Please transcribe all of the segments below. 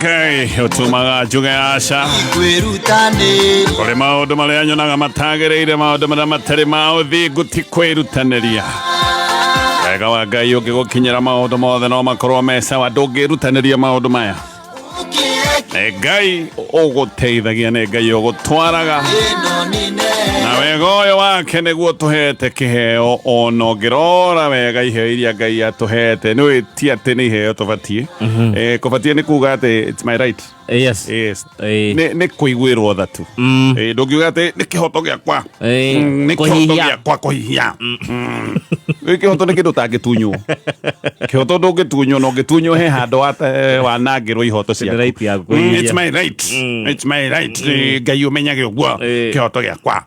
Ngai ũtũmaga njuge aca kwĩrutanĩria kũrĩ maũndũ marĩa nyonaga matagĩrĩire maũndũ marĩa matarĩ ma ũthingu ti kwĩrutanĩria wega wa Ngai ũngĩgũkinyĩra maũndũ mothe no makorwo me sawa ndũngĩrutanĩria maũndũ maya nĩ Ngai ũgũteithagia nĩ Ngai ũgũtwaraga ĩno nĩ nene na wega ũyũ wake nĩguo tũhete kĩheo ona ũngĩrora wega iheo iria Ngai atũhete nĩ ti atĩ nĩ iheo tũbatiĩ Eh, kũbatiĩ nĩ kuga atĩ it's my right. Yes. Yes. Eh. Nĩ kũiguĩrwo tha tu. Eh, ndũngiuga atĩ nĩ kĩhoto gĩakwa. Eh, Nĩ kĩhoto kũhihia. gĩakwa kũhihia. Ĩ, kĩhoto nĩ kĩndũ ũtangĩtunywo. Kĩhoto ndũngĩtunywo na ũngĩtunywo he handũ wanangĩrwo ihoto ciaku. right yaku kũhihia. It's my right. It's my right. Eh, Ngai ũmenyage ũguo Eh. kĩhoto gĩakwa.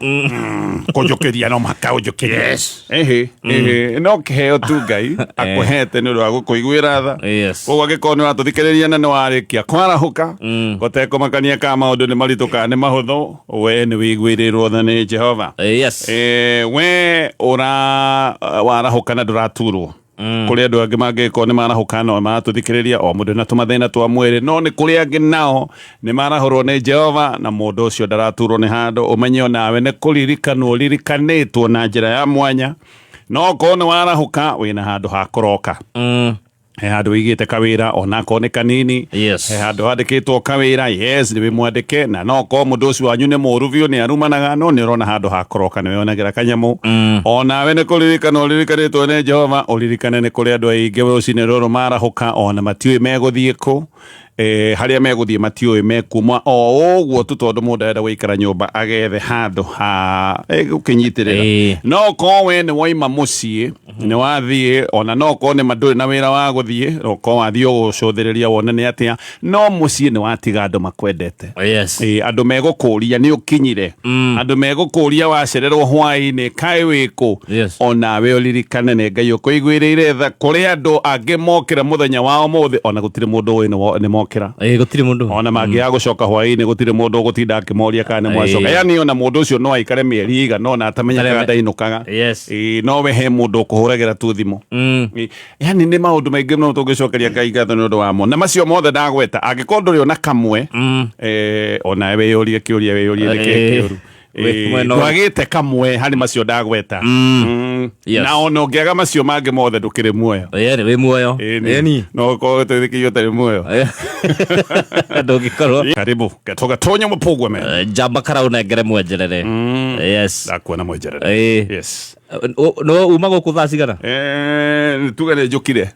Kũnjũkĩria no mũhaka ũnjũkĩrie. Yes. Ĩhĩ, ĩhĩ, no kĩheo tu Ngai akũhete nĩ ũndũ wa gũkũiguĩra tha. Yes. Koguo angĩkorwo nĩ ũratũthikĩrĩria na nĩ warĩkia kwarahũka gũtekũmakania kana maũndũ nĩ maritũ kana nĩ mahũthũ, we nĩ wĩiguĩrĩirwo tha nĩ Jehova. Yes. We ũra warahũka na ndũraturwo kũrĩ andũ angĩ mangĩkorwo nĩ marahũka no maratũthikĩrĩria o mũndũ na tũmathĩna twa mwĩrĩ no nĩ kũrĩ angĩ nao nĩ marahũrwo nĩ Jehova na mũndũ ũcio ndaraturwo nĩ handũ ũmenye onawe nĩ kũririkanwo ũririkanĩtwo na njĩra ya mwanya no korwo nĩ warahũka wĩna handũ ha kũroka he handũ wĩigĩte kawĩra onakorwo nĩ kanini Yes. he handũ handĩkĩtwo kawĩra yes nĩ wĩmwandĩke na no korwo mũndũ ũcio wanyu nĩ mũũru biũ nĩ arumanaga no nĩ ũrona handũ ha kũroka nĩ wĩonagĩra kanyamũ onawe nĩ kũririkana ũririkanĩtwo nĩ Jehova ũririkane nĩ kũrĩ andũ aingĩ rũcinĩ rũrũ marahũka ona matiũĩ megũthiĩ kũ harĩa megũthiĩ matiũĩ mekuma o ũguo tu tondũ mũndũ arenda gũikara nyũmba agethe handũ ha gũkĩnyitĩrĩra no korwo we nĩ waima mũciĩ nĩ wathiĩ ona no korwo nĩ ma ndũrĩ na wĩra wa gũthiĩ no korwo wathiĩ gũcũthĩrĩria wone nĩ atĩa no mũciĩ nĩ watiga andũ makwendete Yes. Andũ megũkũria nĩ ũkinyire andũ megũkũria wacererwo hwaĩ-inĩ kaĩ wĩkũ Yes. onawe ũririkane nĩ Ngai ũkũiguĩrĩire tha kũrĩ andũ angĩ mokĩra mũthenya wa ũmũthĩ ona gũtirĩ mũndũ ũĩ nĩ mokĩra Gũtirĩ mũndũ. Ona mangĩaga gũcoka hwaĩ-inĩ gũtirĩ mũndũ ũgũtinda akĩmoria kana nĩ mwacoka yani ona mũndũ ũcio no aikare mĩeri ĩigana ona atamenyekaga ndainũkaga Yes. No we he mũndũ ũkũhũragĩra tu thimũ yani nĩ maũndũ maingĩ mũno tũngĩcokeria Ngai ngatho nĩ ũndũ wamo na macio mothe ndagweta angĩkorwo ndũrĩ ona kamwe onawe wĩyũrie kĩũria wĩyũrie nĩkĩ kĩũru Wĩ mwena ũrĩkũ? Ndwagĩte kamwe harĩ macio ndagweta Yes. Na ona ũngĩaga macio mangĩ mothe ndũkĩrĩ muoyo. Ĩĩ, wĩ muoyo. Ĩni. Ĩni. No ũkorwo ũtũthikĩirie ũtarĩ muoyo. Ndũngĩkorwo. Karibu gatoga tonya mũpũgwe me Njamba karau nengere mwenjerere. Yes. Ndakuona mwenjerere. Yes. No uma gũkũ thaa cigana? Tuge nĩ njũkire.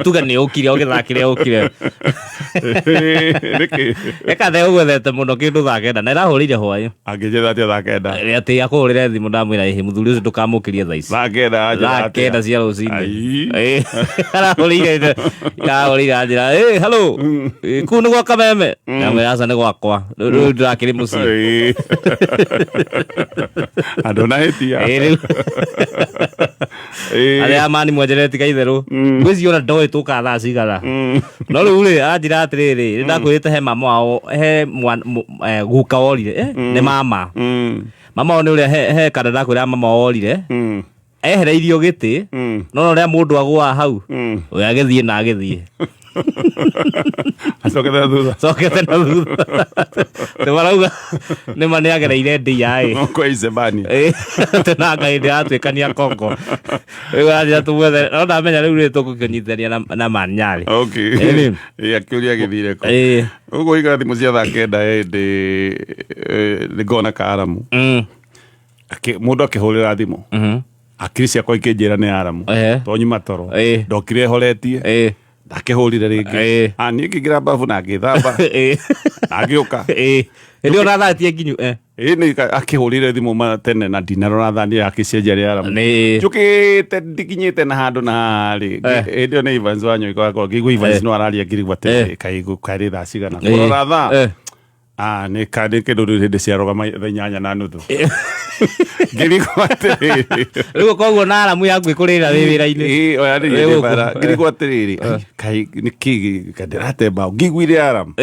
Tuge nĩ ũkire o gĩthaa kĩrĩa ũkire. Nĩkĩ? Eka the ũgwethete mũno kĩndũ thaa 9 na ĩrahũrĩire hwaĩ. Angĩnjetha atĩa thaa 9? Atĩ akũhũrĩre thimũ ndamwĩra ĩhĩ mũthuri ũcio ndũkamũkĩrie thaa ici. Thaa 9 anjetha Thaa atĩa? 9 cia rũcinĩ. Ai. Arahũrĩire arahũrĩire anjĩra ĩ hello kũu nĩ gwa Kameme. Ndamwĩra aca nĩ gwakwa. Rĩu ndĩrakĩrĩ mũciĩ. Andũ nahĩtia. Ĩ, rĩu arĩa amani mwenjerere tiga itherũ ngwĩciria ona ndoĩ tũka thaa cigana no rĩu rĩ anjĩra atĩrĩrĩ nĩ ndakwĩrĩte he mama wao he guka worire nĩ mama mama wao nĩ ũrĩa he kana ndakwĩra mama wao worire ehereirio gĩtĩ no ũrĩa mũndũ agũa hau we agĩthiĩ na agĩthiĩ Acokete na thutha. Cokete na thutha nĩ marauga nĩ ma nĩ agereire ndia ĩ No kwa icemania. Ĩ, na ngai ndĩratuĩkania kongo rĩu aranjĩra tũmwethe no ndamenya rĩu rĩ tũgũkĩnyitithania na manyarĩ Okay. Ĩni. Ĩ, akĩũria gĩthire kũ. Ĩ. Ũguo iga thimũ cia thaa 9 hĩndĩ nĩ ngona kaaramu. Mũndũ akĩhũrĩra thimũ. Hakiri ciakwa ikĩnjĩra nĩ aramu. To nyuma toro. Ndokire horetie. Ndakĩhũrire rĩngĩ. Ah, niĩ ngĩingĩra babu na ngĩthamba. Na ngĩũka. Hĩndĩ ĩyo ũrathatie nginyu. Ĩ, nĩ akĩhũrire thimũ ma tene na ndinarora thaa nĩ akĩcenjia rĩ aramu. Njũkĩte ndikinyĩte na handũ na rĩ. Hĩndĩ ĩyo nĩ Evans Wanyoike wakorwo ngĩigua Evans no araria ngirigwo atĩrĩrĩ kaĩ karĩ thaa cigana. Kũrora thaa. Ah, nĩ ka nĩ kĩndũ rĩu hĩndĩ ciarũgama thaa 8:30 ngĩrigwo atĩrĩrĩ Rĩu koguo na aramu yaku ĩkũrĩra wĩ wĩra-inĩ. Ĩĩ, oya nĩ Wĩ hĩndĩ gũkũ. bara ngĩrigwo atĩrĩrĩ ai, kaĩ nĩ kĩ ndĩrate mbaũ ngĩiguire aramu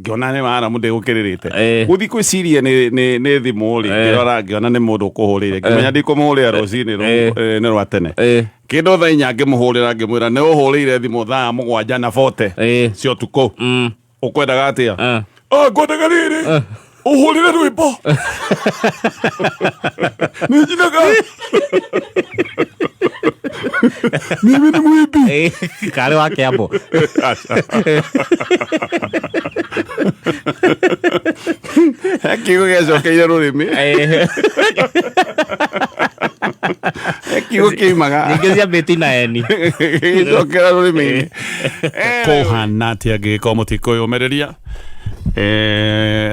Ngĩona nĩ maramu ndĩgũkĩrĩrĩte. Eh. Gũthiĩ gwĩciria nĩ thimũ rĩ, ngĩrora ngĩona nĩ mũndũ ũkũhũrĩire, ngĩmenya ndikũmũhũrĩra rũcinĩ Eh. nĩ rwa tene. Eh. Kĩndũ thaa 4 ngĩmũhũrĩra, ngĩmwĩra nĩ ũhũrĩire thimũ thaa 7:40 Eh. cia ũtukũ, ũkwendaga atĩa? Eh. Ah, ngwendaga rĩrĩ ũhũrĩre rwĩmbo nĩ njinaga, mimi ni mwimbi. Eh, karĩ wa Kĩambo. He kiugo gĩacokeire rũrĩmĩ. Eh. He kiugo kĩumaga Ningĩ ciambĩti na eni. Gĩcokera rũrĩmĩ-inĩ. Kũhana atĩa angĩgĩkorwo mũtikwĩyũmĩrĩria?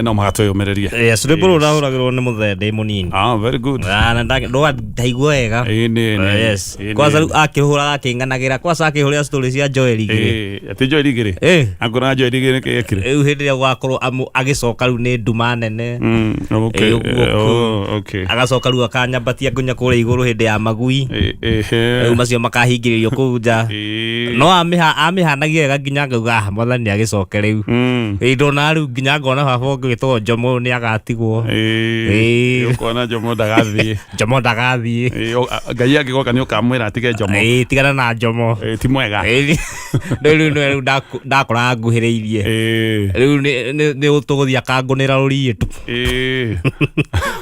No mũhaka twĩyũmĩrĩrie. Yes, rwĩmbo rũrũ rũrahũragĩrwo nĩ mũthee ndĩ mũnini. Ah, very good. Ah, na ndaigua wega. Ĩĩ, nĩ. Yes. Ĩĩ, Kwanza nĩ. rĩu akĩhũraga akĩnganagĩra, kwanza akĩhũrĩra story cia Joel igĩrĩ. Ĩĩ, atĩ Joel igĩrĩ? Eh. Angũraga Joel igĩrĩ nĩkĩ ekire? Rĩu hĩndĩ ĩrĩa gũgakorwo agĩcoka rĩu nĩ nduma nene. Okay. Ĩĩ, ũguo kũu. Oh, okay. Agacoka rĩu akanyambatia nginya kũrĩa igũrũ hĩndĩ ya magui. Ĩĩ, ĩhĩ. Rĩu macio makahingĩrĩrio kũu nja. Ĩĩ. No amĩhanagia wega nginya ngauga, "Ah, mwathani agĩcoke rĩu." Ĩĩ, ndona rĩu nginya ngona baba ũngĩtwo Njomo nĩ agatigwo. Ĩĩ. Ĩĩ. Ũkona Njomo ndagathiĩ. Njomo ndagathiĩ. Ĩĩ, Ngai angĩgoka nĩ ũkamwĩra atige Njomo. Ĩĩ, tigana na Njomo. Ĩĩ, ti mwega. Ĩĩ, rĩu rĩu ndakoraga nguhĩrĩirie. Ĩĩ. Rĩu nĩ tũgũthiĩ akangũnĩra rũriĩ tu. Ĩĩ.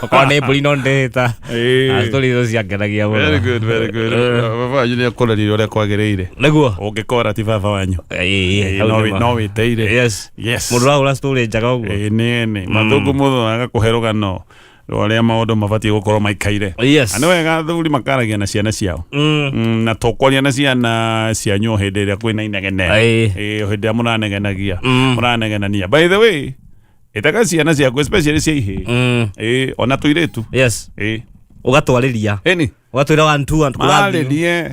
Okorwo nĩ mbũri no ndĩhĩta. Ĩĩ. Na story icio ciangenagia mũno. Very good, very good. Baba wanyu nĩ akũrerire ũrĩa kwagĩrĩire. Nĩguo. Ũngĩkora ti baba wanyu. Ĩĩ, Ĩĩ, hau no nĩ wĩ- ma. no wĩteire. Yes. Yes. Mũndũ ũrahũra story njega ũguo. Ĩĩ, nĩ mathũngũ mũthũ agakũhe rũgano rwa ũrĩa maũndũ mabatiĩ gũkorwo maikaire. Yes. Na nĩ wega athuri makaragia na ciana ciao. Na tũkwaria na ciana cianyu o hĩndĩ ĩrĩa kwĩna inegene. Ĩĩ. Ĩĩ, o hĩndĩ ĩrĩa mũranegenagia, mũranegenania. By the way, ĩtaga ciana ciaku, especially cia ihĩĩ. Ĩĩ, ona tũirĩtu. Yes. Ĩĩ. Ũgatwarĩria. Ĩni. Ũgatwĩra one two one kũrathiĩ. Marĩrie,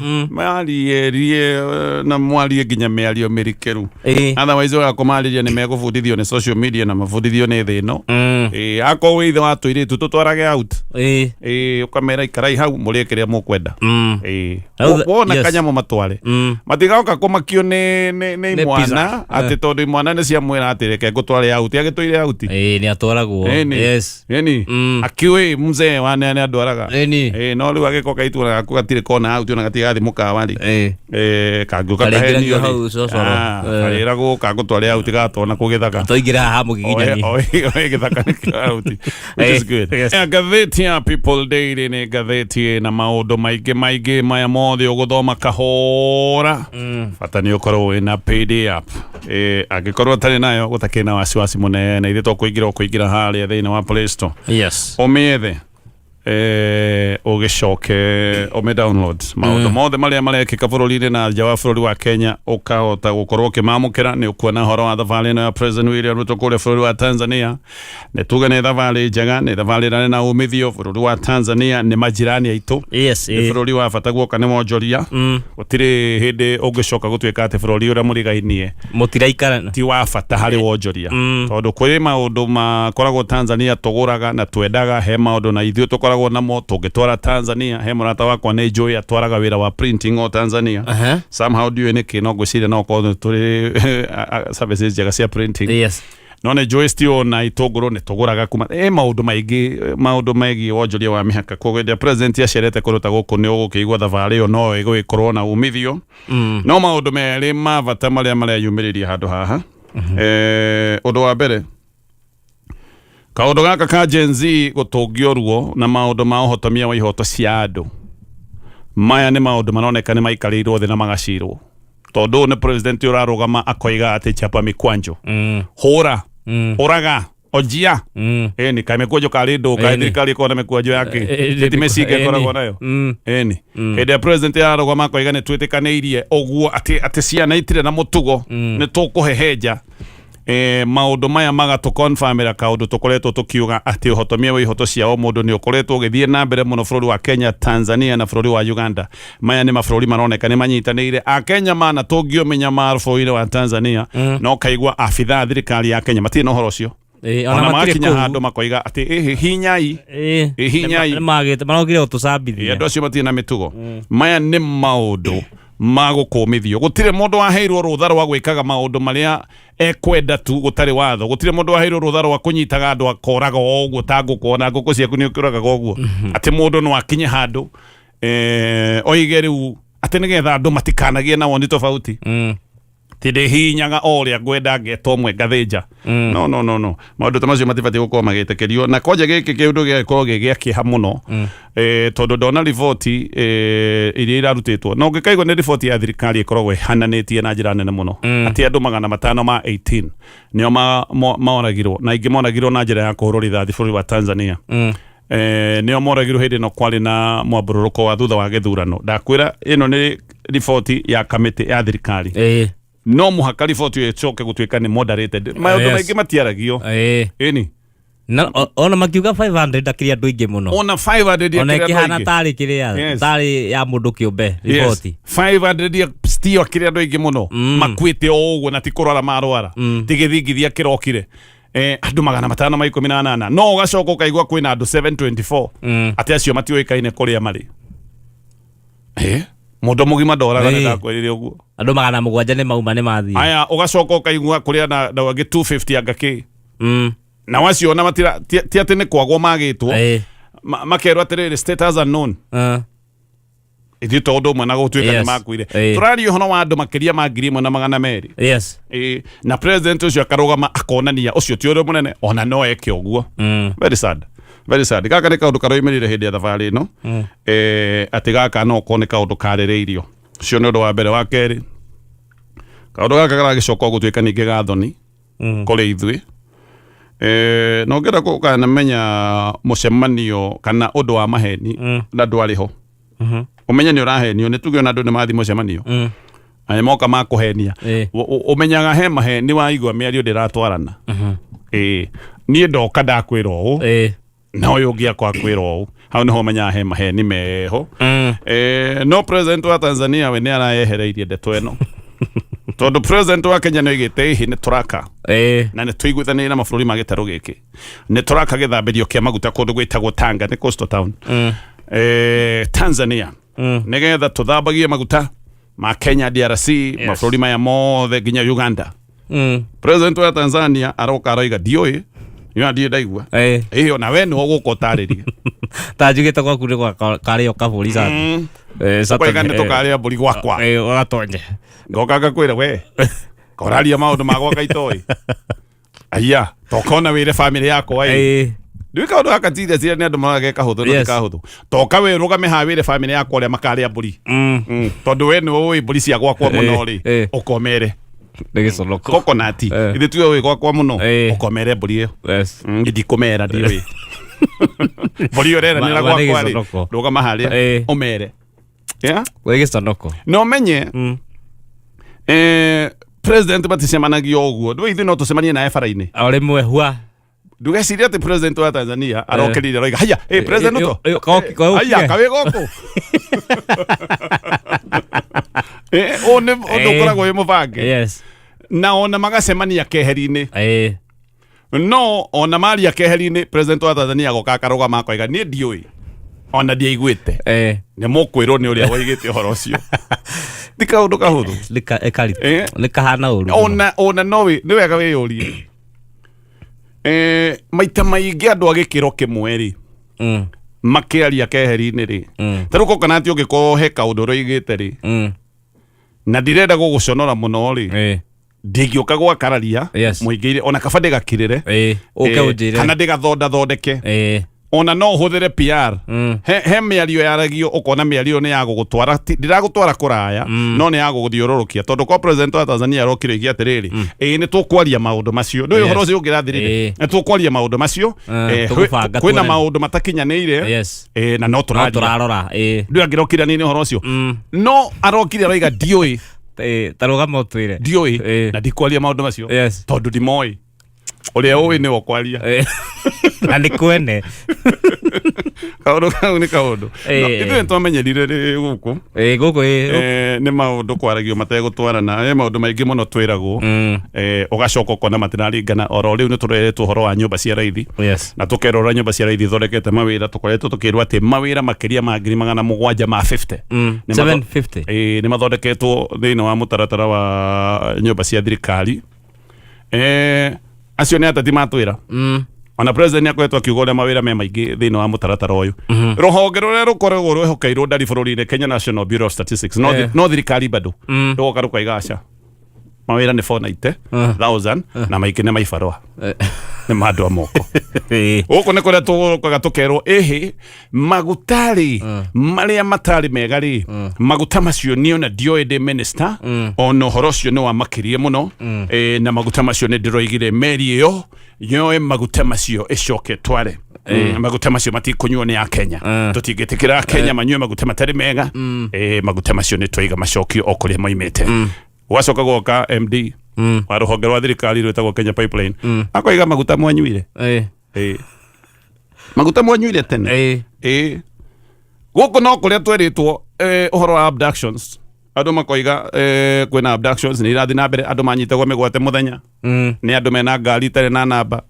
marĩrie na mwarie nginya mĩario mĩrikĩru. Ĩĩ. Otherwise ũgakũmarĩria nĩ megũbundithio nĩ social media na mabundithio nĩ thĩ ĩno. Ĩĩ, akorwo wĩ ithe wa tũirĩtu tũtwarage out. Ĩĩ. Ĩĩ, ũkamera ikarai hau mũrĩe kĩrĩa mũkwenda. Ĩĩ. Hau Wona yes. kanyamũ matware. Matigoka kũmakio nĩ Nĩ imwana pizza. atĩ tondũ imwana nĩ ciamwĩra atĩ reke ngũtware out, agĩtũire out. Ĩĩ, nĩ atwaragwo. Ĩni. Yes. Ĩni. Akiũĩ mzee wa nĩ andwaraga. Ĩni. Ĩĩ, no rĩu agĩkoka itũra gaku gatirĩ kona out ona gatigathiĩ mũkawa rĩ. Ĩĩ. Kangĩũka Karĩingĩragio kahenio rĩ. hau cocoro. Ah, karĩragwo kangũtware out gatona kũ gĩthaka. Twaingĩra haha mũgiginyani. Oe gĩthaka nĩkĩo out, which is good. Yes. Ngathĩti ya People Daily nĩ ngathĩti ĩna maũndũ maingĩ maingĩ, maya mothe ũgũthoma kahora, bata nĩ ũkorwo wĩna PDF. Angĩkorwo ũtarĩ nayo, gũtakĩrĩ na wasiwasi mũnene, ithuĩ tũkũingĩra ũkũingĩra harĩa thĩinĩ wa Play Store, Yes. ũmĩethe, ũgĩcoke ũmĩ download. Maũndũ mothe marĩa marekĩka bũrũri-inĩ na nja wa bũrũri wa Kenya ũkahota gũkorwo ũkĩmamũkĩra. Nĩ ũkuona ũhoro wa thabarĩ ĩno ya President William Ruto kũrĩa bũrũri wa Tanzania. Nĩ tuge nĩ thabarĩ njega, nĩ thabarĩ ĩrarĩ na umithio. Bũrũri wa Tanzania nĩ majirani aitũ. Yes. Nĩ bũrũri wa bata guoka nĩ wonjoria. Gũtirĩ hĩndĩ ũngĩcoka gũtuĩka atĩ bũrũri ũrĩa mũrigainie Mũtiraikarana. ti wa bata harĩ wonjoria, tondũ kwĩ maũndũ makoragwo Tanzania tũgũraga na twendaga, he maũndũ na ithuĩ tũkoragwo namo tũngĩtwara Tanzania. He mũrata wakwa nĩ njũĩ atwaraga wĩra wa printing o Tanzania. Somehow ndiũĩ nĩkĩ, no ngwĩciria no korwo tũrĩ services njega cia printing. Yes. No nĩ njũĩ still na itũngũrũ nĩ tũgũraga kuma maũndũ maingĩ, maũndũ megiĩ wonjoria wa mĩhaka. Koguo hĩndĩ ĩrĩa president acerete kũndũ ta gũkũ, nĩ ũgũkĩigua thabarĩ ĩyo no ĩgũgĩkorwo na umithio. No maũndũ merĩ ma bata marĩa mareyumĩrĩria handũ haha, ũndũ wa mbere, kaũndũ gaka ka Gen Z gũtũngio ruo na maũndũ ma ũhotomia wa ihoto cia andũ. Maya nĩ maũndũ maroneka nĩ maikarĩirwo thĩ na magacirwo, tondũ ũyũ nĩ president ũrarũgama akoiga atĩ chapa mikwanjo, hũra, ũraga, ojia. Ĩni, kaĩ mĩkwanjo karĩ ndũ kaĩ Ĩni. thirikari ĩkoragwo na mĩkwanjo yake? Ĩni. Ti mĩcinga Ĩni. ĩkoragwo nayo. Ĩni, hĩndĩ ĩrĩa president ararũgama akoiga nĩ twĩtĩkanĩirie ũguo atĩ ciana itirĩ na mũtugo, nĩ tũkũhehenja, maũndũ maya magatũkonfamĩra kaũndũ tũkoretwo tũkiuga atĩ ũhotomia wa ihoto cia o mũndũ nĩ ũkoretwo ũgĩthiĩ na mbere mũno bũrũri wa Kenya, Tanzania na bũrũri wa Uganda. Maya nĩ mabũrũri maroneka nĩ manyitanĩire. Akenya mana tũngĩũmenya ma bũrũri wa Tanzania, no kaigua abithaa thirikari ya Kenya matirĩ na ũhoro ũcio. Ĩĩ, ona ona matirĩ magakinya kũu. handũ makoiga atĩ ĩhĩ hinyai. Ĩĩ. Ĩ, hinyai. Nĩ magĩte marokire Ĩ, gũtũcambithia. andũ acio matirĩ na mĩtugo. Maya nĩ maũndũ ma gũkũmithio. Gũtirĩ mũndũ waheirwo rũtha rwa gwĩkaga maũndũ marĩa Ekwenda tu gũtarĩ watho, gũtirĩ mũndũ waheirwo rũtha rwa kũnyitaga andũ akoraga o ũguo ta ngũkũ, ona ngũkũ ciaku nĩ ũkĩũragaga ũguo, atĩ mũndũ no akinye handũ oige rĩu atĩ nĩgetha andũ matikanagie na woni tofauti, ti ndĩhihinyaga o ũrĩa ngwenda, ngeta ũmwe ngathĩnja. No, no, no, no, maũndũ ta macio matibatiĩ gũkorwo magĩtĩkĩrio. Na kwanja gĩkĩ kĩũndũ gĩgagĩkorwo gĩ gĩa kĩeha mũno, tondũ ndona riboti iria irarutĩtwo, na ũngĩkaigua nĩ riboti ya thirikari ĩkoragwo ĩhananĩtie na njĩra nene mũno, atĩ andũ 518 nĩo moragirwo, na aingĩ moragirwo na njĩra ya kũhũrwo rithathi bũrũri wa Tanzania. Nĩo moragirwo hĩndĩ ĩno kwarĩ na mwambũrũrũko wa thutha wa gĩthurano. Ndakwĩra ĩno nĩ riboti ya kamĩtĩ ya thirikari. No mũhaka riboti ĩyo ĩcoke gũtuĩka nĩ moderated. Maũndũ maingĩ matiaragio. Ĩni. Na ona makiuga 500 ndakĩrĩ andũ aingĩ mũno. Ona 500 ona yakĩrĩ andũ ĩkĩhana aingĩ. tarĩ kĩrĩa tarĩ ya mũndũ kĩũmbe riboti. 500 ya stio akĩrĩ andũ aingĩ mũno makuĩte o ũguo, na ti kũrwara marwara, ti gĩthingithia kĩrokire. Andũ 518, no ũgacoka ũkaigua kwĩna andũ 724 atĩ acio matiũĩkaine kũrĩa marĩ. Mũndũ mũgima ndoraga, nĩ ndakwĩrire ũguo. Andũ 700 nĩ mauma, nĩ mathiĩ. Aya, ũgacoka ũkaigua kũrĩa na angĩ 250 anga kĩ, na wacio ona matira ti atĩ nĩ kwagwo magĩtwo, makerwo atĩrĩrĩ, status unknown. Ithuĩ to ũndũ ũmwe na gũtuĩka nĩ makuire. Tũraria ũhoro wa andũ makĩria ma 1200. Na president ũcio akarũgama akonania ũcio ti ũrĩa mũnene, ona no eke ũguo. Very sad, very sad. Gaka nĩ kaũndũ karoimĩrire hĩndĩ ya thabarĩ ĩno, atĩ gaka no korwo nĩ kaũndũ karĩrĩirio. Ũcio nĩ ũndũ wa mbere. Wa kerĩ, kaũndũ gaka karagĩcoka gũtuĩka ningĩ ga thoni kũrĩ ithuĩ. Na ũngĩenda gũkanamenya mũcemanio kana ũndũ wa maheni na ndwarĩ ho, ũmenye nĩ ũrahenio. Nĩ tuge ona andũ nĩ mathiĩ mũcemanio na nĩ moka makũhenia. Ũmenyaga he maheni waigua mĩario ndĩratwarana. Ĩĩ, niĩ ndoka ndakwĩra ũũ, na ũyũ ũngĩ akwa kwĩra ũũ, hau nĩho ũmenyaga he maheni meho. No president wa Tanzania we nĩ arayehereirie ndeto ĩno, tondũ president wa Kenya nĩ oigĩte ĩhĩ nĩ tũraka na nĩ tũiguithanĩire na mabũrũri ma gĩtarũ gĩkĩ, nĩ tũraka gĩthambĩrio kĩa maguta kũndũ gwĩtagwo Tanga, nĩ coastal town, Tanzania, nĩgetha tũthambagie maguta ma Kenya, DRC, mabũrũri maya mothe nginya Uganda. President wa Tanzania aroka aroiga ndiũĩ, nĩ ndirĩ ndaigua. Ĩyo na we nĩwe ũgũka ũtarĩrie. Ta njugĩte gwaku nĩ gwa karĩo kabũri Ũkoiga nĩ tũkarĩa mbũri gwakwa. Ũgatonye. Ngoka ngakwĩra we koraria maũndũ ma gwaka itoĩ, aya tokona wĩre family yakwa ĩ. Ndũĩ kaũndũ gaka tire cira nĩ andũ maraga kahũthũ, no ti kahũthũ. Toka we rũgame haha wĩre family yakwa ũrĩa makarĩa mbũri. Tondũ we nĩwe ũĩ mbũri cia gwakwa mũno rĩ, ũkomere. Nĩ gĩconoko. Coconut. Ithe tuwe ũĩ gwakwa mũno, ũkomere mbũri ĩyo. Ndikũmera, ndiũĩ mbũri ĩyo ũreranĩra Ma nĩ gwakwa rĩ. gĩconoko. Rũgama harĩa ũmere. Yeah? Nĩ gĩconoko. Na ũmenye president maticemanagia ũguo. Ndũĩ ithuĩ no tũcemanie naye bara-inĩ. O rĩmwe hua. Ndugecirie atĩ president wa Tanzania arokĩrire aroiga haya, president Ruto. Kaũkire. Haya kawĩ gũkũ. Ũyũ nĩ ũndũ ũkoragwo wĩ mũbange, na ona magacemania keheri-inĩ. No ona maria keheri-inĩ, president wa Tanzania agoka akarũgama akoiga niĩ ndiũĩ, ona ndiaiguĩte. Nĩ mũkwĩrwo nĩ ũrĩa woigĩte ũhoro ũcio. Ti kaũndũ kahũthũ. Nĩ karitũ. Nĩ kahana ũru mũno. Ona no nĩ wega wĩyũrie, maita maingĩ andũ a gĩkĩro kĩmwe rĩ, makĩaria keheri-inĩ rĩ, ta rĩu kokonati ũngĩkorwo he kaũndũ ũroigĩte rĩ, na ndirenda gũgũconora mũno rĩ, ndingĩũka gwakararia mũingĩ-inĩ, ona kaba ndĩgakirĩre. Ũke ũnjĩre. Kana ndĩgathonda thondeke. Ona no ũhũthĩre PR. He mĩario yaragio ũkona mĩario nĩ ya gũgũtwara, ndĩragũtwara kũraya, no nĩ ya gũgũthiũrũrũkia, tondũ kwa president wa Tanzania arokire oige atĩrĩrĩ, ĩĩ nĩ tũkwaria maũndũ macio, ndũĩ ũhoro ũcio ũngĩrathirire, nĩ tũkwaria maũndũ macio. Tũgũbanga kwĩna tuone. Maũndũ matakinyanĩire, na no no tũraria. Tũrarora. Ndũĩ angĩrokire nĩ ũhoro ũcio, no arokire aroiga ndiũĩ. Ta rũgama ũtwĩre. Ndiũĩ na ndikwaria maũndũ macio tondũ ndimoĩ, ũrĩa ũĩ nĩwe ũkwaria. Na nĩ kwene. Kaũndũ kau nĩ kaũndũ. No, ithuĩ nĩtwamenyerire rĩ gũkũ. Gũkũ. Nĩ maũndũ kwaragio mategũtwarana. Maũndũ maingĩ mũno twĩragwo, ũgacoka ũkona matiraringana. Oro rĩu nĩ tũreretwo ũhoro wa nyũmba cia raithi, na tũkerwo ũrĩa nyũmba cia raithi ithondekete mawĩra. Tũkoretwo tũkĩrwo atĩ mawĩra makĩria ma 750,000 750. Nĩ mathondeketwo thĩinĩ wa mũtaratara wa nyũmba cia thirikari. Acio nĩ ateti matwĩra. Ona president nĩ akoretwo akiuga ũrĩa mawĩra me maingĩ thĩinĩ wa mũtaratara ũyũ. Rũhonge rũrĩa rũkoragwo rwĩhokeirwo ndari bũrũri-inĩ, Kenya National Bureau of Statistics, no, no thirikari bado rũgoka rũkaiga aca, mawĩra nĩ 490,000 na maingĩ nĩ maibarũa, nĩ ma andũ a moko. Gũkũ nĩ kũrĩa tũgũkaga tũkerwo ĩhĩ maguta rĩ marĩa matarĩ mega rĩ, maguta macio niĩ ona ndioĩ ndĩ minister, ona ũhoro ũcio nĩ wamakĩrie mũno. Na maguta macio nĩ ndĩroigire meri ĩyo yoe maguta macio ĩcoke tware. Maguta macio matikũnyuo nĩ akenya, tũtingĩtĩkĩra akenya manyue maguta matarĩ mega. Maguta macio nĩ twaiga macokio o kũrĩa moimĩte. Gwacoka gwoka MD wa rũhonge rwa thirikari rwĩtagwo Kenya Pipeline, akoiga maguta mwanyuire, maguta mwanyuire tene. Gũkũ no kũrĩa twerĩtwo ũhoro wa abductions, andũ makoiga kwĩna abductions nĩ irathiĩ na mbere, andũ manyitagwo mĩgwate mũthenya nĩ andũ mena ngari itarĩ na namba,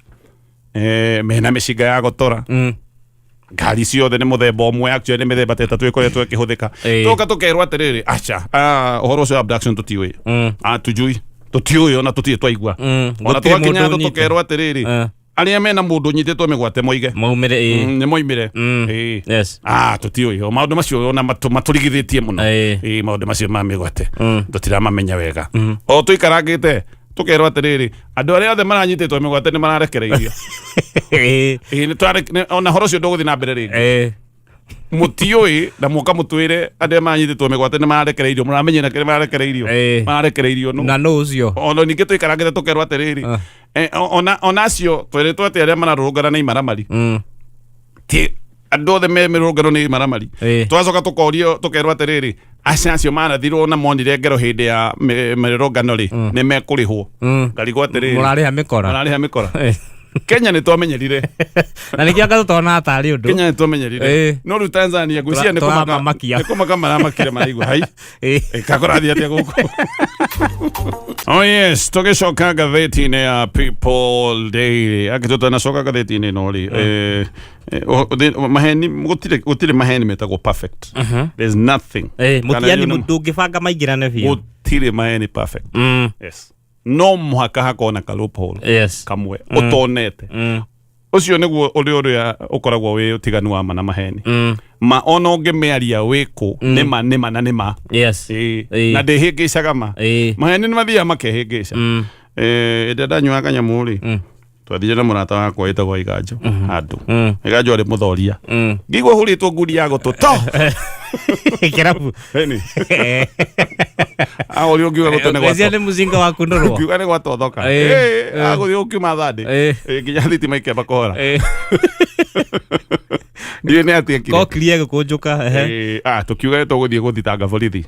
mena mĩcinga ya gotora. Ngari ciothe nĩ mũthemba ũmwe, actually nĩ mĩthemba ta ĩtatũ ĩkoretwo ĩkĩhũthĩka. Tũka tũkerwo atĩrĩrĩ, aca, ũhoro ũcio wa abduction tũtiũĩ. Tujui, tũtiũĩ, ona tũtirĩ twaigua. Ona Gũtirĩ twakinya mũndũ handũ ũnyite. tũkerwo atĩrĩrĩ, arĩa mena mũndũ ũnyitĩtwo mĩgwate moige maumĩre ĩ. Nĩ moimire. Tũtiũĩ o maũndũ macio ona matũrigithĩtie mũno. Maũndũ macio ma mĩgwate tũtiramamenya wega. O tũikarangĩte tũkerwo atĩrĩrĩ, andũ arĩa othe maranyitĩtwo mĩgwate nĩ mararekereirio. Ona horo ũcio ndũgũthiĩ na mbere rĩngĩ. Mũtiũĩ na mũka mũtwĩre andũ arĩa maranyitĩtwo mĩgwate nĩ mararekereirio, mũramenyera kĩrĩa mararekereirio? Mararekereirio nũ? Na nũ ũcio? Ona ningĩ tũikarangĩte tũkerwo atĩrĩrĩ, ona acio twerĩtwo atĩ arĩa mararũrũngana nĩ imaramari. Ti andũ othe me mĩrũrũngano nĩ imaramari. Twacoka tũkorio tũkerwo atĩrĩrĩ, aca, acio marathirwo na monire ngero hĩndĩ ya mĩrũrũngano rĩ, nĩ mekũrĩhwo. Ngarigwo atĩrĩrĩ, mũrarĩha mĩkora? Mararĩha mĩkora. Kenya nĩ twamenyerire. Na nĩkĩo anga tũtonaga tarĩ ũndũ. Kenya nĩ twamenyerire. No rĩu Tanzania ngwĩciria nĩ kũmaka Tũramamakia. nĩ kũmaka maramakire, maraigua hai kakũrathiĩ atĩa gũkũ. Oh yes, tũgĩcoka ngathĩti-inĩ ya People Daily, akĩ tũtanacoka ngathĩti-inĩ ĩno rĩ, maheni gũtirĩ maheni metagwo perfect. There's nothing. Kana Mũtiani ndũngĩbanga maingĩrane biũ. Gũtirĩ maheni perfect. Yes, no mũhaka hakorwo na ka loophole kamwe ũtonete. Ũcio nĩguo ũrĩa ũrĩa ũkoragwo wĩ ũtiganu wa ma na maheni. Ma ona ũngĩmĩaria wĩkũ, nĩ ma, nĩ ma na nĩ ma. Na ndĩhĩngĩcaga ma. Maheni nĩ mathiaga makehĩngĩca. Ĩndĩ ndanyuaga kanyamũ rĩ, twathire na mũrata wakwa wĩtagwo Iganjo handũ. Iganjo arĩ mũthoria. Ngĩigua hũrĩtwo ngundi ya gũtũ to Kĩrabu. Ĩni. Ahũrirwo ngiuga gũtũ nĩ Ngwĩciria gwatũ nĩ mũcinga wa kundũrwo. Ngiuga nĩ gwatothoka. Agũthiĩ gũkiuma thandĩ. Nginya thitima ikĩamba kũhora. Ndiũĩ nĩ atĩa ekire. Kokiri ĩgĩkũnjũka, ehe. Tũkiuga nĩ tũgũthiĩ gũthitanga borithi.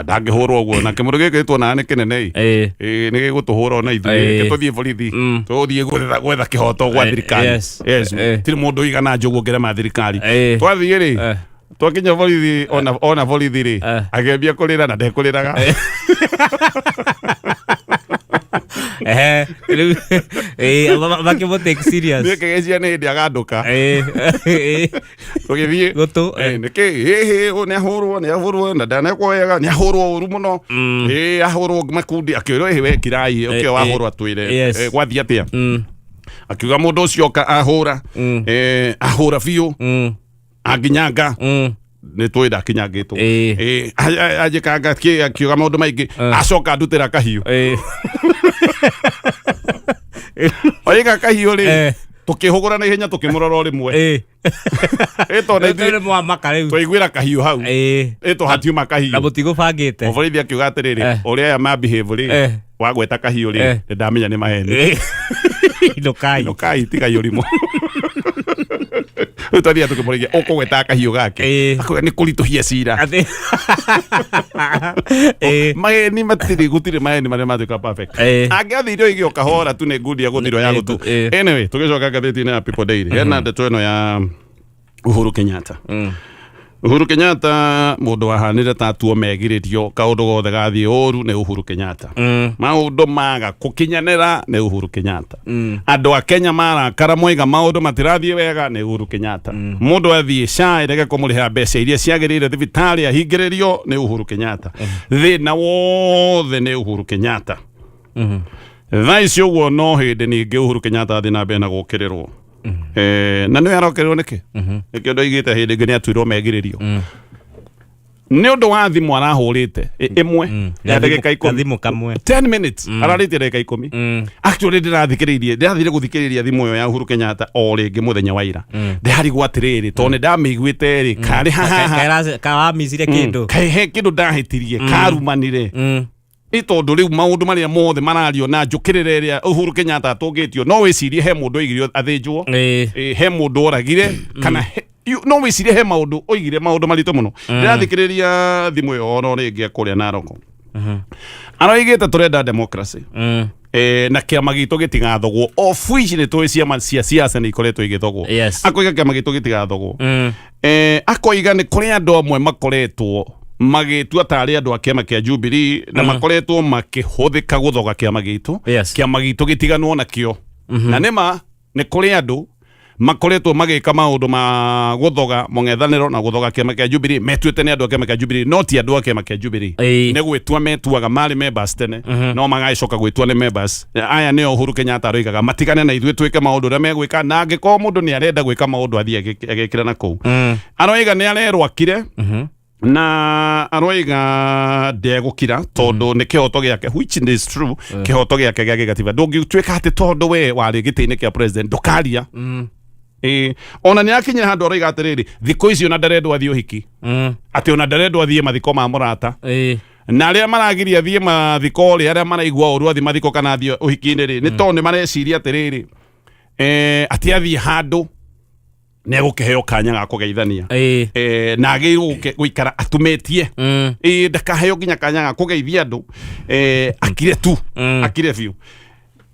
Ndangĩhũrwo ũguo na kĩmũndũ gĩkĩ tuonaga nĩ kĩnene ĩ. Nĩ gĩgũtũhũra ona ithuĩ. Reke tũthiĩ borithi, tũgũthiĩ gwetha kĩhoto gwa thirikari. Yes. Tirĩ mũndũ ũigana njogu ũngĩrema thirikari. Twathiĩ rĩ, twakinya borithi, ona borithi rĩ, akĩambia kũrĩra na ndekũrĩraga. Ehe, rĩu makĩmũ take serious. Niĩ kĩgĩcia nĩ hĩndĩ agandũka. Tũgĩthiĩ. Gũtũ. Nĩkĩ hĩhĩ nĩ ahũrwo, nĩ ahũrwo na ndanekwo wega, nĩ ahũrwo ũru mũno. Ahũrwo makundi, akĩũrwo ĩhĩ we kirai ũkĩo wahũrwo atwĩre. Gwathiĩ atĩa? Akiuga mũndũ ũcio oka ahũra, ahũra biũ, anginyanga. Nĩ tũĩ ndakinyangĩtwo. Anjĩkanga kĩ, akiuga maũndũ maingĩ, acoka ndutĩra kahiũ. Oiga kahiũ rĩ, tũkĩhũgũra na ihenya, tũkĩmũrora o rĩmwe. Tondũ Rĩu ithuĩ nĩ mwamaka rĩu. twaiguĩra kahiũ hau. Tondũ hatiuma Na kahiũ. Mũtigũbangĩte. Mũborithi akiuga atĩrĩrĩ, ũrĩa aya ma behave rĩ, wagweta kahiũ rĩ, nĩ ndamenya nĩ maheni. Inũkai. Inũkai, tigai ũrimũ. Rĩu twathiaga tũkĩmũrĩgia ũkũgwetaga kahiũ gake. Akauga nĩ kũritũhia cira. Maheni matirĩ, gũtirĩ maheni marĩa matuĩka perfect. Angĩathire oige o kahora tu nĩ ngundi ya gũthirwo ya gũtũ. Anyway, tũgĩcoka ngathĩti-inĩ ya People Daily, hena ndeto ĩno ya Uhuru Kenyatta. Uhuru Kenyatta, mũndũ wahanire ta atuo megirĩrio kaũndũ gothe gathiĩ ũru nĩ Uhuru Kenyatta. Maũndũ maga kũkinyanĩra nĩ Uhuru Kenyatta. Andũ a Kenya marakara moiga maũndũ matirathiĩ wega nĩ Uhuru Kenyatta. Mũndũ athiĩ SHA ĩrege kũmũrĩha mbeca iria ciagĩrĩire, thibitarĩ ahingĩrĩrio nĩ Uhuru Kenyatta. Thĩna wothe nĩ Uhuru Kenyatta. Thaa ici ũguo no hĩndĩ ningĩ Uhuru Kenyatta athiĩ na mbere na gũkĩrĩrwo. Na nĩwe arokĩrĩrwo nĩkĩ? Nĩkĩo ndoigĩte hĩndĩ ĩngĩ nĩ atuirwo megirĩrio. Nĩ ũndũ wa thimũ arahũrĩte ĩmwe ya ndagĩka 10. Gathimũ kamwe. 10 minutes ararĩtie ndagĩka 10. Actually ndĩrathikĩrĩirie, ndĩrathire gũthikĩrĩria thimũ ĩyo ya Uhuru Kenyatta o rĩngĩ mũthenya wa ira. Ndĩrarigwo atĩrĩrĩ, tondũ nĩ ndamĩiguĩte rĩ, karĩ haha Kawamicire kĩndũ. Kaĩ he kĩndũ ndahĩtirie, karumanire. Ĩ tondũ rĩu maũndũ marĩa mothe marario na njũkĩrĩra ĩrĩa Uhuru Kenyatta atũngĩtio, no wĩcirie he mũndũ oigire athĩnjwo, he mũndũ oragire, kana no wĩcirie he maũndũ oigire maũndũ maritũ mũno. Ndĩrathikĩrĩria thimũ ĩyo oro rĩngĩ kũrĩa Naroko. Aroigĩte tũrenda democracy. Na kĩama gitũ gĩtigathogwo, of which nĩ tũĩ ciama cia siasa nĩ ikoretwo igĩthogwo. Akoiga kĩama gitũ gĩtigathogwo. Akoiga nĩ kũrĩ andũ amwe makoretwo magĩtua tarĩ andũ a kĩama kĩa Jubilee na makoretwo makĩhũthĩka gũthoga kĩama gitũ. Kĩama gitũ gĩtiganwo nakĩo. Na nĩma nĩ kũrĩ andũ makoretwo magĩka maũndũ ma gũthoga mũng'ethanĩro na gũthoga kĩama kĩa Jubilee, metuĩte nĩ andũ a kĩama kĩa Jubilee, no ti andũ a kĩama kĩa Jubilee. Nĩ gwĩtua metuaga marĩ members tene, no magagĩcoka gwĩtua nĩ members. Aya nĩo Uhuru Kenyatta aroigaga matigane na ithuĩ twĩke maũndũ ũrĩa megwĩka, na angĩkorwo mũndũ nĩ arenda gwĩka maũndũ athiĩ agĩkĩra na kũu. Aroiga nĩ arerwo akire, na aroiga ndegũkira tondũ nĩ kĩhoto gĩake, which is true. Kĩhoto gĩake gĩa gĩgatiba, ndũngĩtuĩka atĩ tondũ we warĩ gĩtĩ-inĩ kĩa president ndũkaria. Ona nĩ akinyire handũ aroiga atĩrĩrĩ, thikũ ici ona ndarendwo athiĩ ũhiki, atĩ ona ndarendwo athiĩ mathiko ma mũrata, na arĩa maragiria athiĩ mathiko rĩ, arĩa maraigua ũru athiĩ mathiko kana athiĩ ũhiki-inĩ rĩ, nĩ tondũ nĩ mareciria atĩrĩrĩ, atĩ athiĩ handũ nĩ egũkĩheo kanya ga kũgeithania, na agĩrĩirwo gũikara atumĩtie, ndakaheo nginya kanya ga kũgeithia andũ, akire tu, akire biũ.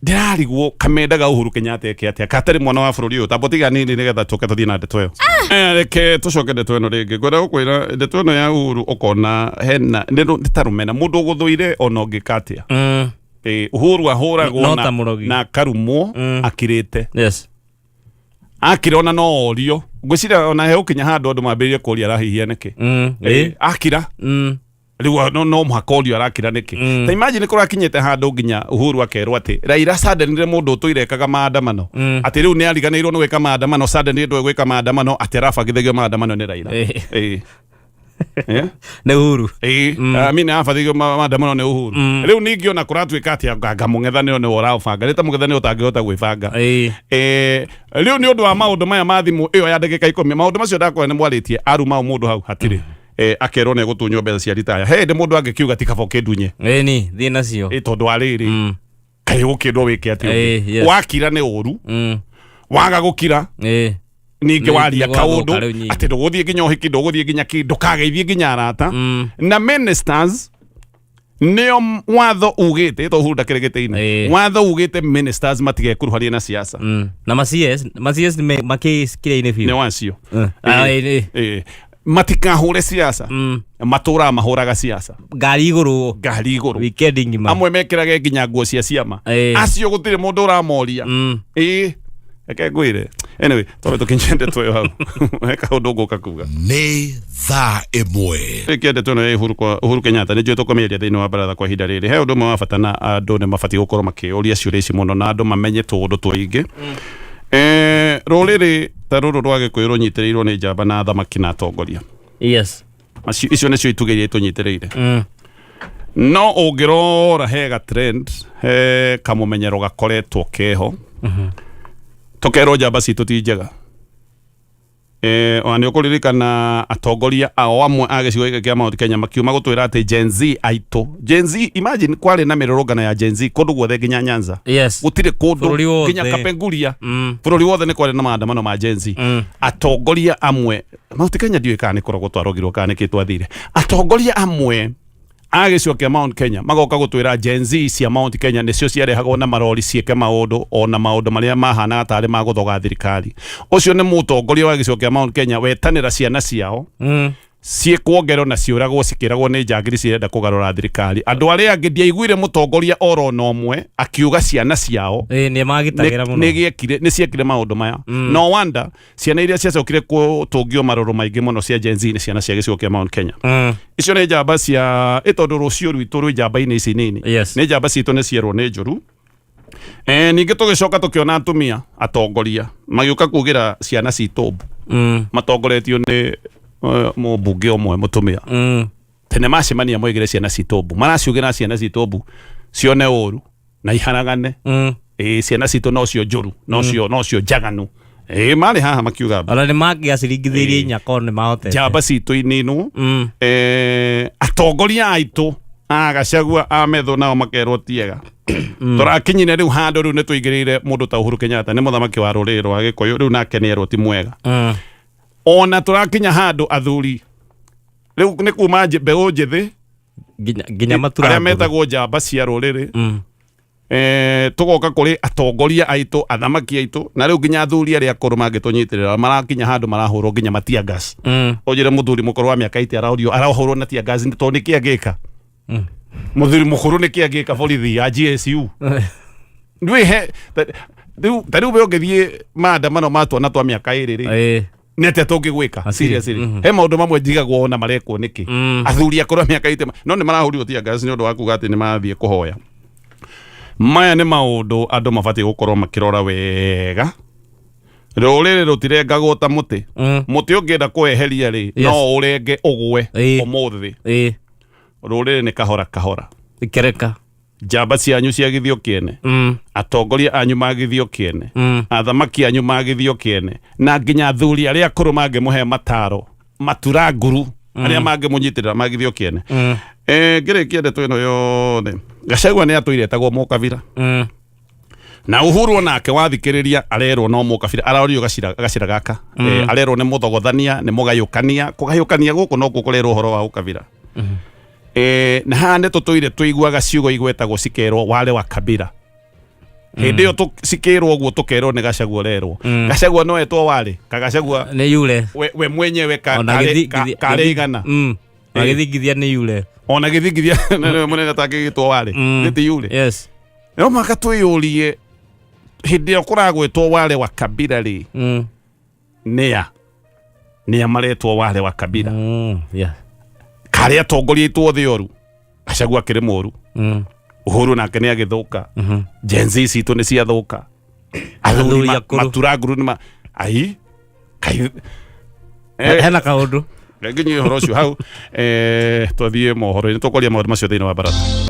Ndĩrarigwo kamendaga Uhuru Kenyatta eke atĩa katarĩ mwana wa bũrũri ũyũ. Tambo tiga nini nĩgetha tũke tũthiĩ na ndeto ĩyo. Reke tũcoke ndeto ĩno rĩngĩ. Ngwenda gũkwĩra ndeto ĩno ya Uhuru ũkona hena nĩ ta rũmena, mũndũ ũgũthũire ona ũngĩka atĩa. Uhuru ahũragwo na akarumwo akirĩte. Akira ona no orio, ngwĩciria ona he ũkinya handũ andũ mambĩrĩrie kũria arahihia nĩkĩ. Akira rĩu no mũhaka ũrio arakira nĩkĩ. Ta imagine kũrakinyĩte handũ nginya Uhuru akerwo atĩ Raila suddenly mũndũ ũtũire ekaga maandamano, atĩ rĩu nĩ ariganĩirwo nĩ gwĩka maandamano, suddenly ndũĩ gwĩka maandamano, atĩ arabangithagio maandamano nĩ Raila. Nĩ Uhuru. I mean arabathigio maandamano nĩ Uhuru. Rĩu ningĩ ona kũratuĩka atĩ anga mũng'ethanĩro nĩwe ũraũbanga, nĩ ta mũng'ethanĩro ũtangĩhota gwĩbanga. Rĩu nĩ ũndũ wa maũndũ maya ma thimũ ĩyo ya ndagĩka 10, maũndũ macio ndakwĩra nĩ mwarĩtie aruma mũndũ hau hatirĩ, akerwo nĩ egũtunywo mbeca cia ritaya. He hĩndĩ mũndũ angĩkiuga ti kaba ũkĩndunye. Ĩni thiĩ nacio. Tondũ wa rĩrĩ, kaĩ ũkĩndwo wĩke atĩ wakira nĩ ũru, waga gũkira ningĩ waria kaũndũ atĩ ndũgũthiĩ nginya ũhiki, ndũgũthiĩ nginya kĩ, ndũkageithie nginya arata. Na ministers nĩo watho ugĩte, to Uhuru ndakĩrĩ gĩtĩ-inĩ, watho ugĩte ministers matigekuruhanie na siasa. Na ma CS makĩkĩrĩa-inĩ biũ nĩ wacio matikahũre siasa, matũraga mahũraga siasa ngari igũrũ, ngari igũrũ weekend ng'ima, amwe mekĩrage nginya nguo cia ciama. Acio gũtirĩ mũndũ ũramoria. Reke ngwĩre, anyway, twambe tũkinyie ndeto ĩyo hau, he kaũndũ ngũka kuga. Nĩ thaa 1. Rĩkia ndeto ĩno ya Uhuru Kenyatta nĩ njũĩ tũkũmĩaria thĩinĩ wa baratha kwa ihinda rĩrĩ. He ũndũ ũmwe wa bata na andũ nĩ mabatiĩ gũkorwo makĩũria ciũria ici mũno na andũ mamenye tũũndũ tũingĩ. Rũrĩrĩ ta rũrũ rwa Gĩkũyũ rũnyitĩrĩirwo nĩ njamba na athamaki na atongoria. Icio nĩcio itugĩ iria itũnyitĩrĩire. No ũngĩrora he ga trend, he kamũmenyero gakoretwo keho, tũkerwo njamba citũ ti njega. Ona nĩ ũkũririkana atongoria ao amwe a gĩcigo gĩkĩ kĩa Mount Kenya makiuma gũtwĩra atĩ Gen Z aitũ, Gen Z, imagine kwarĩ na mĩrũrũngano ya Gen Z kũndũ guothe nginya Nyanza. Gũtirĩ kũndũ nginya Kapenguria, bũrũri wothe nĩ kwarĩ na maandamano ma Gen Z. Atongoria amwe Mount Kenya, ndiũĩ kana nĩ kũrogwo twarogirwo kana nĩkĩ twathire, atongoria amwe a gĩcigo kĩa Mount Kenya magoka gũtwĩra Gen Z cia Mount Kenya nĩcio ciarehagwo na marori ciĩke maũndũ, ona maũndũ marĩa mahanaga tarĩ ma gũthoga thirikari. Ũcio nĩ mũtongoria wa gĩcigo kĩa Mount Kenya wetanĩra ciana ciao ciĩkwo ngero na ciũragwo cikĩragwo nĩ njangiri cirenda kũgarũra thirikari. Andũ arĩa angĩ ndiaiguire mũtongoria oro na ũmwe akiuga ciana ciao nĩ magitagĩra mũno, nĩ ciekire maũndũ maya. No wonder ciana iria ciacokire gũtũngio marũrũ maingĩ mũno cia Gen Z nĩ ciana cia gĩcigo kĩa Mount Kenya. Icio nĩ njamba cia ĩ tondũ rũciũ rwitũ rwĩ njamba-inĩ ici nini. Nĩ njamba citũ nĩ cierwo nĩ njũru. Ningĩ tũgĩcoka tũkĩona atumia atongoria magĩũka kugĩra ciana citũ mbu matongoretio nĩ mũmbunge ũmwe mũtumia. Tene macemania moigire ciana citũ mbu, maraciugĩra ciana citũ mbu cione ũru na iharagane. Ciana citũ nocio njũru, nocio njaganu. Marĩ haha makiuga ona nĩ mangĩaciringithĩirie inya korwo nĩ mahotete. Njamba citũ ininwo. Atongoria aitũ a Gachagua a Methu nao makerwo tiega. Tũrakinyire rĩu handũ rĩu nĩ tũingĩrĩire mũndũ ta Uhuru Kenyatta, nĩ mũthamaki wa rũrĩrĩ rwa Gĩkũyũ, rĩu nake nĩ erwo ti mwega. Ona tũrakinya handũ athuri rĩu nĩ kuma mbeũ njĩthĩ nginya matura arĩa metagwo njamba cia rũrĩrĩ. Tũgoka kũrĩ atongoria aitũ, athamaki aitũ, na rĩu nginya athuri arĩa akũrũ mangĩtũnyitĩrĩra marakinya handũ marahũrwo nginya ma tear gas. Ũnjĩre mũthuri mũkũrũ wa mĩaka 80 araũrio arahũrwo na tear gas tondũ nĩkĩ angĩka? Mũthuri mũkũrũ nĩkĩ angĩka borithi ya GSU? Ndwĩ he ta rĩu we ũngĩthiĩ maandamano ma twana twa mĩaka 2 rĩ, nĩ atĩa tũngĩgwĩka? Seriously, he maũndũ mamwe njigagwo ona marekwo nĩkĩ? Athuri akũrũ a mĩaka 80 no nĩ marahũrirwo tear gas nĩ ũndũ wa kuga atĩ nĩ marathiĩ kũhoya. Maya nĩ maũndũ andũ mabatiĩ gũkorwo makĩrora wega. Rũrĩrĩ rũtirengagwo ta mũtĩ. Mũtĩ ũngĩenda kũweheria rĩ, no ũrenge ũgwe ũmũthĩ. Rũrĩrĩ nĩ kahora kahora. Ikereka. Njamba cianyu ciagithio kĩene, atongoria anyu magithio kĩene, athamaki anyu magithio kĩene, na nginya athuri arĩa akũrũ mangĩmũhe mataro matura nguru arĩa mangĩmũnyitĩrĩra magithio kĩene. Ngĩrĩkia ndeto ĩno yothe, Gachagua nĩ atũire etagwo mũkabira. Na Uhuru onake wathikĩrĩria arerwo no mũkabira, araũrio gacira gaka. Arerwo nĩ mũthogothania, nĩ mũgayũkania. Kũgayũkania gũkũ no kũrerwo ũhoro wa ũkabira. Na haha nĩ tũtũire tũiguaga ciugo igwetagwo cikerwo wale wa kabira. Hĩndĩ ĩyo cikĩrwo ũguo tũkerwo nĩ Gachagua ũrerwo. Gachagua no etwo wale, ka Gachagua nĩ yule we mwenyewe karĩ igana. Ona gĩthingithia nĩ yule. Ona gĩthingithia nĩ mũnene atangĩgĩtwo wale. Nĩ ti yule. Yes. No mũhaka twĩyũrie hĩndĩ ĩyo kũragwetwo wale wa kabira rĩ, nĩa nĩa maretwo wale wa kabira? Karĩa atongoria aitũ othe oru, Gachagua akĩrĩ mũru, Uhuru nake nĩ agĩthũka, Gen Z citũ nĩ ciathũka, athuri matura nguru nĩ ai kai hena kaũndũ nginyie ũhoro ũcio hau. Twathiĩ mohoro-inĩ, tũkwaria maũndũ macio thĩinĩ wa baratha.